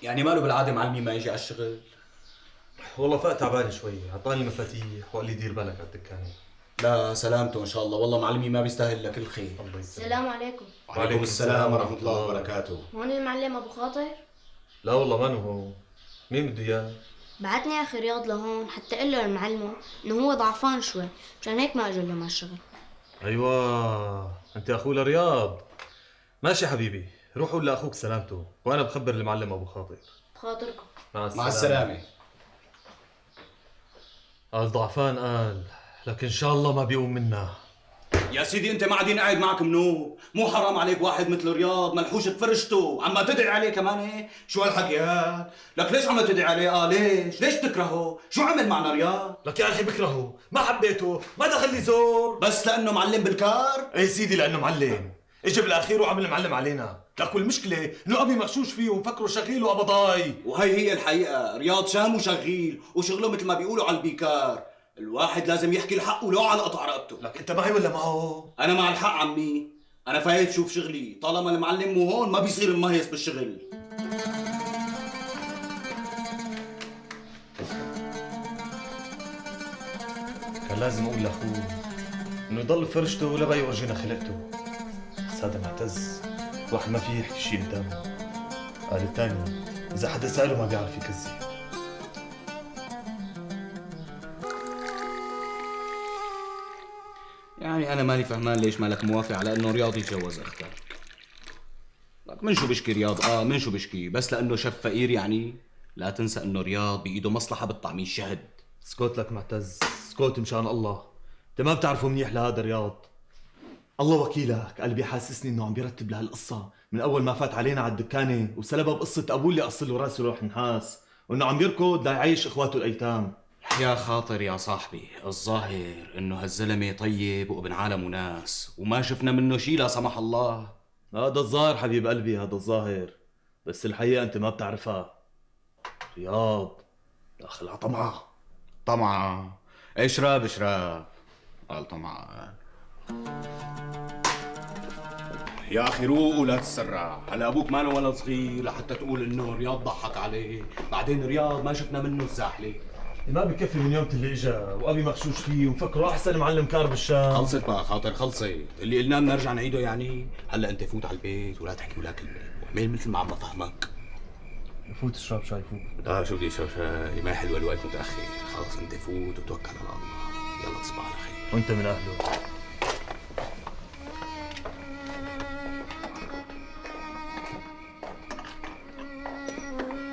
يعني ماله بالعادة معلمي ما يجي على الشغل؟ والله فاق تعبان شوي، اعطاني المفاتيح وقال لي دير بالك على الدكانه. لا سلامته ان شاء الله، والله معلمي ما بيستاهل لك الخير. الله يسلمك. السلام عليكم. وعليكم السلام ورحمة الله وبركاته. هون المعلم ابو خاطر؟ لا والله ما هو. مين بده اياه؟ بعتني اخي رياض لهون حتى اقول له لمعلمه انه هو ضعفان شوي، مشان هيك ما اجى اليوم على الشغل. ايوه انت اخوه لرياض. ماشي حبيبي، روح قول لاخوك سلامته وانا بخبر المعلم ابو خاطر. بخاطركم. مع السلامة. مع السلامة. قال ضعفان قال، لكن ان شاء الله ما بيقوم منا. يا سيدي انت ما عادين قاعد معك منو، مو حرام عليك واحد مثل رياض ملحوش بفرشته عم تدعي عليه كمان؟ ايه شو هالحكي هاد؟ لك ليش عم تدعي عليه؟ ليش تكرهه؟ شو عمل معنا رياض؟ لك يا اخي بكرهه، ما حبيته، ما دخل لي زور. بس لانه معلم بالكار؟ ايه سيدي لانه معلم، اجى بالاخير وعمل معلم علينا. لك والمشكلة انه ابي مغشوش فيه ومفكره شغيل وقبضاي. وهي هي الحقيقة، رياض شام وشغيل وشغله مثل ما بيقولوا على البيكار. الواحد لازم يحكي الحق ولو على قطع رقبته. لك انت معي ولا معه؟ انا مع الحق عمي، انا فايت شوف شغلي، طالما المعلم مو هون ما بيصير مهيص بالشغل. كان لازم اقول لاخوه انه يضل فرشته ولا بقى يورجينا خلقته. بس هذا معتز، واحد ما فيه يحكي شيء قدامه. قال الثاني اذا حدا ساله ما بيعرف يكذب. يعني أنا مالي فهمان ليش مالك موافق على إنه رياض يتجوز أختك. لك من شو بشكي رياض؟ من شو بشكي؟ بس لأنه شاب فقير يعني؟ لا تنسى إنه رياض بإيده مصلحة بالطعمية الشهد. اسكت لك معتز، اسكت مشان الله، أنت ما بتعرفه منيح لهذا رياض. الله وكيلك قلبي حاسسني إنه عم بيرتب لهالقصة من أول ما فات علينا على الدكانة وسلبها بقصة أبوه اللي قص له راسه لوح نحاس، وإنه عم يركض ليعيش إخواته الأيتام. يا خاطر يا صاحبي، الظاهر انه هالزلمه طيب وابن عالم وناس وما شفنا منه شيء لا سمح الله. هذا الظاهر حبيب قلبي، هذا الظاهر، بس الحقيقة انت ما بتعرفها. رياض داخل على طمعه. طمعه؟ اشرب اشرب. قال طمعه. يا اخي روق ولا تسرع، هلا ابوك ماله ولا صغير لحتى تقول انه رياض ضحك عليه، بعدين رياض ما شفنا منه الزاحله. ما بكفي من يوم اللي اجى وابي مغشوش فيه ومفكره احسن معلم كار بالشام. خلصت بقى خاطر، خلصت اللي قلناه بنرجع نعيده يعني. هلا انت فوت على البيت ولا تحكي ولا كلمة، واعمل مثل ما عم بفهمك. فوت اشرب شاي فوت. لا شو بدي اشرب شاي، ما حلوة الوقت متاخر. خلص انت فوت وتوكل على الله. يلا تصبح على خير. وانت من اهله.